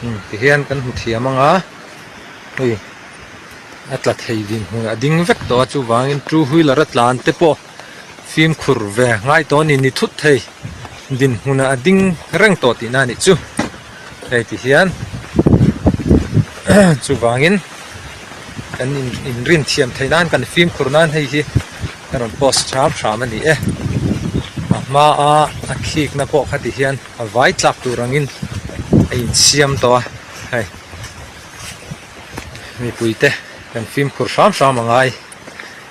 Umm tihian kan hmu thiam ang a hei a tla thei dinhmun a ding vek tawh a chuvangin two wheeler a tlan te pawh fimkhur ve ngai tawh a ni ni thut thei dinhmunah a ding reng tawh tihna a nih chu hei tihian chuvangin kan inrin thiam theih nan kan fimkhur nan hei hi ka rawn post hram hram a ni e a hmaa a khikna pawh kha tihian a vai tlak tur angin a insiam tawh a hei mipui te kan fimkhur hram hram a ngai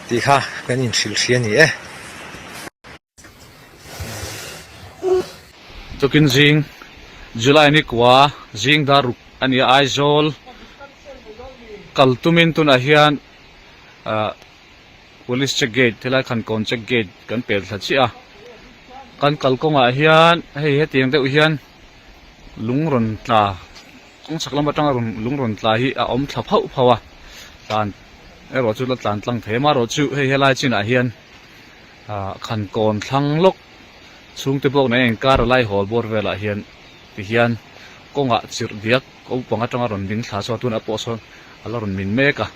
tih kha kan inhrilh hria a ni e. Tukin zing July ni kua zing dar ruk a ni a Aizawl kal tumin tunah hian ah Police check gate helai khan kawn check gate kan pel thla chiah a kan kalkawngah hian hei hetiang deuh hian lung rawn tla kawng chhak lam atanga rawn lung rawn tla hi a awm thla phauh phauh a tlan erawh chu la tlan tlang thei a amaherawhchu hei helai chinah hian ah khan kawn thlang lawk chhungte bawk nen a inkar a lai hawl bawr velah hian tihian kawngah chirh diak naupang atanga rawn ding thla chuan tunah pawh sawn a la rawn min mek a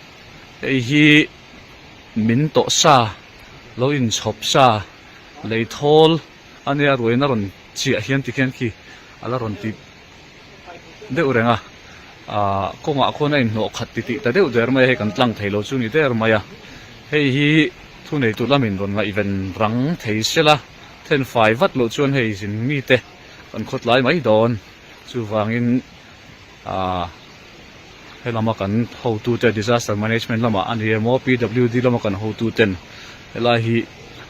hei hi min tawh sa lo inchhawp sa lei thawl a nia ruaina rawn chiah hian tikhian khi a la rawn ti deuh reng a ahh kawngah khuan a inhnawh khat titih ta deuh der mai a hei kan tlang thei lo chu ni der mai a hei hi thuneitu lamin rawn ngaihven rang thei sela thenfai vat loh chuan hei zin mite kan khawtlai mai dawn chuvangin ahh He lama kan hotute disaster management lamah a ni emaw PWD lama kan hotuten helai hi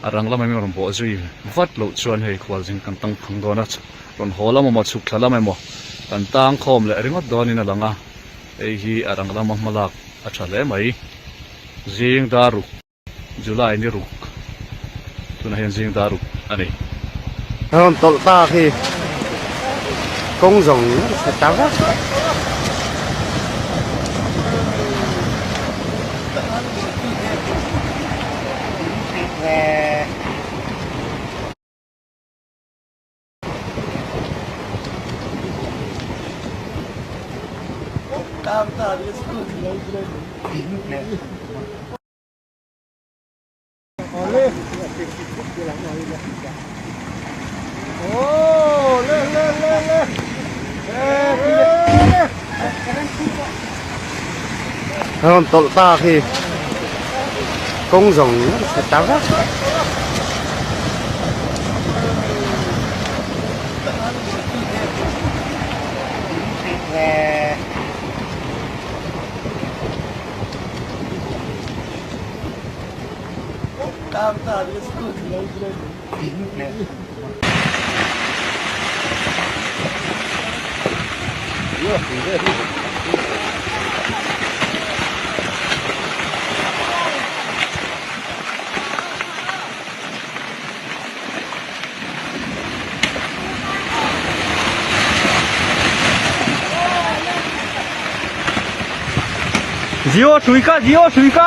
a rang lama min rawn bawh zui vat loh chuan hei khualzin kan tang phang dawn a rawn haw lam emaw chhuk thla lam emaw kan tang khawm leh ringawt dawnin a lang a hei hi a rang lama hmalak a tha hle mai zing dar ruk. July ni ruk tunah hian zing dar ruk a ni. Rawn tawlh ta khi kawng zawng chhe ta vek. Rawn tawlh ta khi kawng zawng chhe ta vek. Jio tui ka Jio tui ka.